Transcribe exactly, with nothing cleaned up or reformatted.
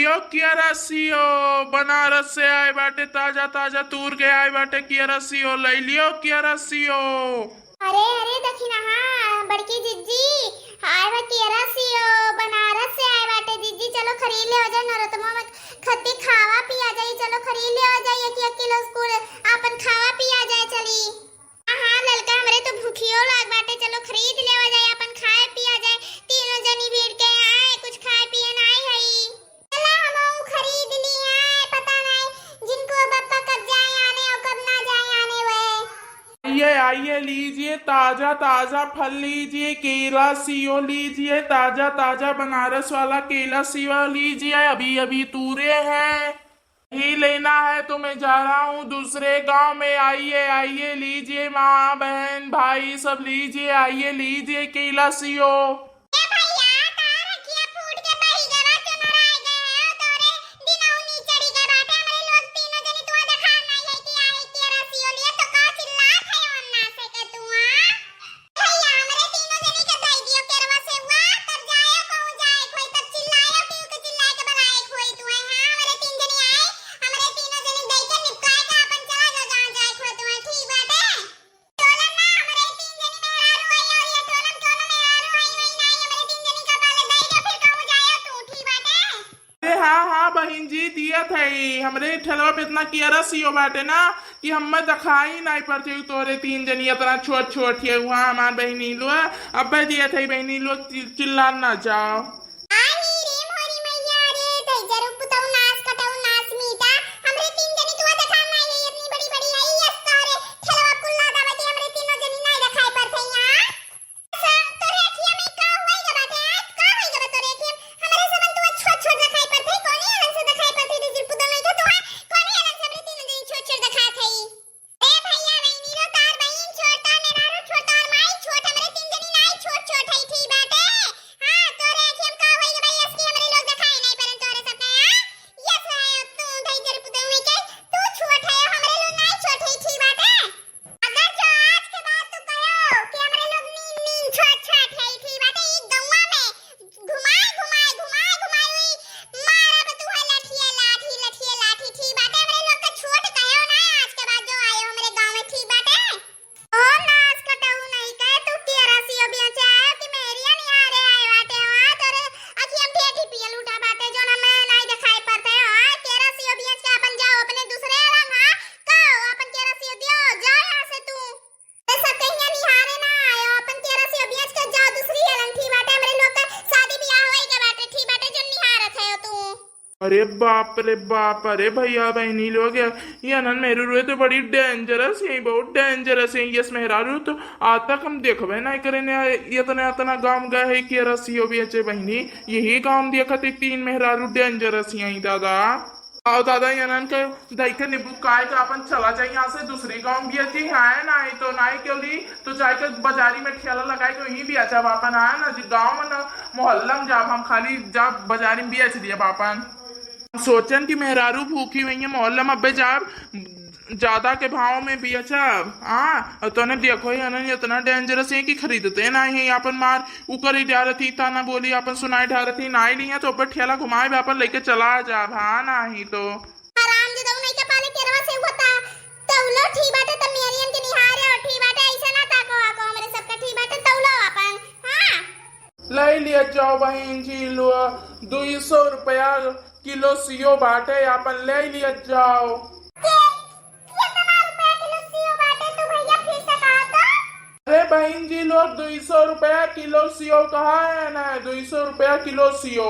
ओ कियरा सियो, बनारस से आए बाटे, ताजा ताजा तूर के आए बाटे कियरा सियो, लई लियो कियरा सियो। अरे, अरे, दखिनहा, बड़की जिज्जी, आए बा कियरा सियो, बनारस से आए बाटे जिज्जी, चलो खरीद लेवा जाए, नरोतमा में खत्ती खावा पिया जाई, चलो खरीद लेवा जाए एक एक किलो कुल, आपन खावा पिया जाए चली। हाँ, हाँ, ललका, हमरे तो भूखियो लाग बाटे, चलो खरीद लेवा जाए, आपन खाए पिया जाए, तीनों जनी भीड़ के आए, कुछ खाए पिए नाई हई। चला हमहू खरीद ली आए, पता नाई जिनको बप्पा कब जाए आने और कब ना जाए आने वे। आइए, आइए, लीजिए ताजा ताजा फल लीजिए, केला सियो लीजिए, ताजा ताजा बनारस वाला केला सियो लीजिए, अभी अभी तूरे हैं। ही लेना है तो मैं जा रहा हूँ दूसरे गांव में। आइए, आइए, लीजिए, माँ, बहन, भाई, सब लीजिए, आइए, लीजिए, केला सियो। ए भैया, तार अखिया फूट के बही गवा, चुनराय गए हो, तोरे दिनौनी चढ़ी गए बाटे, हमरे लोग तीनों जनी तुआ देखा नहीं है कि आए के रसियो लिए, तो का चिल्लात है अन्ना से के तुआ? भैया, हमरे तीनों जनी के दई दियो केरवा सेउआ, तब जाए कहूँ जाए कोई, तब चिल्लाए क्यों के चिल्लाए के बनाए कोई तू है। हाँ, हमरे तीन जनी आए, हमरे तीनों जनी दई के निपकाए के अपन चला जाओ, जहाँ जाए कोई तू है, ठीक बाटे? टोलन ना, हमरे तीन जनी मेहरारू आई और ये टोलन कोनो मेहरारू आई वही नहीं, हमरे तीन जनी का पाले दई के फिर कहूँ जाए तू, ठीक बाटे? अरे हाँ, हाँ, बहिन जी, दियत है। हमरे ठेलवा पे इतना केरा सियो बाटे ना कि हम्मे देखाई नाई पड़ते तोरे तीन जनी इतना छोट छोट है। वहाँ हमार बहिनी लो, अब्बे दियत है बहिनी लो, चि-, चिल्ला ना जाओ। आई रे मोरी मैया रे, तई जरू पुतऊ नास कटऊ नास मीठा। हमरे तीन जनी तुआ देखा नाई है, इतनी बड़ी बड़ी है, यस तोरे ठेलवा कुल्ला दावती, हमरे तीनों जनी नाई देखाई पड़ते यहाँ। सा-, तोरे अखिया में का होई ग बाटे? आ, का होई ग बा तोरे अखिया में? हमरे समन तू छोट छोट देखाई पड़त है, कोने आलन से देखाई पड़त है, दूसरी पुतल नहीं तो तू, आ, कोने आलन से हमरे तीनों जनी छोट छोट देखात है? ए भैया, बहिनी रो, तार बहिन छोट, तार मेहरारू छोट, तार माई छोट, हमरे तीन जनी नाई छोट छोट है, ठीक बाटे? हाँ, तोरे अखिया में का होई ग बा, यस की हमरे लोग देखाई नहीं परन तोरे सब के, हाँ? यस है, अब तू भाई जर पुतल नहीं के, तू छोट है, हमरे लोग नाई छोट है, ठीक बाटे? अगर जो आज के बाद तू कहो कि हमरे लोग नीन नीन छोट छोट है, ठीक बाटे, ई गौवा में घुमाए घुमाए घुमाए घुमाए हुई मारब तू है लठिए लाठी लठिए लाठी, ठीक बाटे, हमरे लोग के छोट कहो ना, आज के बाद जो आयो हमरे गाँव में, ठीक बाटे। ओ नास कटऊ नहीं कहे तू केरा सियो बेचे आयो कि मेरिया निहारे आए बाटे, हाँ, तोरे अखिया में ठेठी पियल उठा बाटे, जो ना मैं नहीं दिखाई पड़ते, हाँ, केरा सियो बेच के अपन जाओ अपने दूसरे रंग, हाँ, का हो, अपन केरा सियो दियो, जाओ यहाँ से तू। ए, सब कहिया निहारे ना आयो, अपन केरा सियो बेच के जाओ, दूसरी हेलन, ठीक बाटे, हमरे लोग का शादी बियाह होई के बाटे, ठीक बाटे, जो निहारत है तू। अरे बाप रे बाप, अरे भैया बहिनी लोग, ये अनन मेहरारू तो बड़ी dangerous है, बहुत dangerous है। यस मेहरारू तो आज तक हम देखबे नहीं करे ने, इतने इतना गाँव गए है केरा सियो बेचे बहिनी, यही गाँव देखत है तीन मेहरारू dangerous है दादा। आओ दादा, इनन के धई के निबुकाए के अपन चला जाए यहाँ से, दूसरे गाँव बेची है, नाई तो नाई क्यों ली, तो जाए के बाजारी में ठेला लगाए के वहीं बेचब अपन, है ना जी, गाँव में ना मोहल्ला में जाब हम, खाली जाब बाजारी में बेच दियब अपन। हम सोचन कि मेहरारू भूखी हुई है, मोहल्ला में अब्बे जाब, ज्यादा के भाव में बेचब, हाँ, और तोने देखो ही, इनन इतना dangerous है कि खरीदते ना है अपन मार, ऊ करी डारत ही, ताना बोली आपन सुनाई डारत ही, नाई लिया तो ऊपर ठेला घुमाए बे आपन लेके चला जा भा, नाही तो। आराम जे दऊ नहीं के पाले केरवा से हुआ ता, तौलो ठीक बाटे, त मेरियन के निहारे और ठीक बाटे, ऐसे ना ताको आको हमरे सबके ठीक बाटे, तौलो आपन, हाँ। ले लिया जाओ बहिन जी लो, दुई सौ रुपया किलो सियो बाटे, आपन ले लिया जाओ। के, कितना रुपया किलो सियो बाटे तू भैया फिर से कहा तो? अरे बहिन जी लोग, दुई सौ रुपया किलो सियो कहा है ना, दुई सौ रुपया किलो सियो।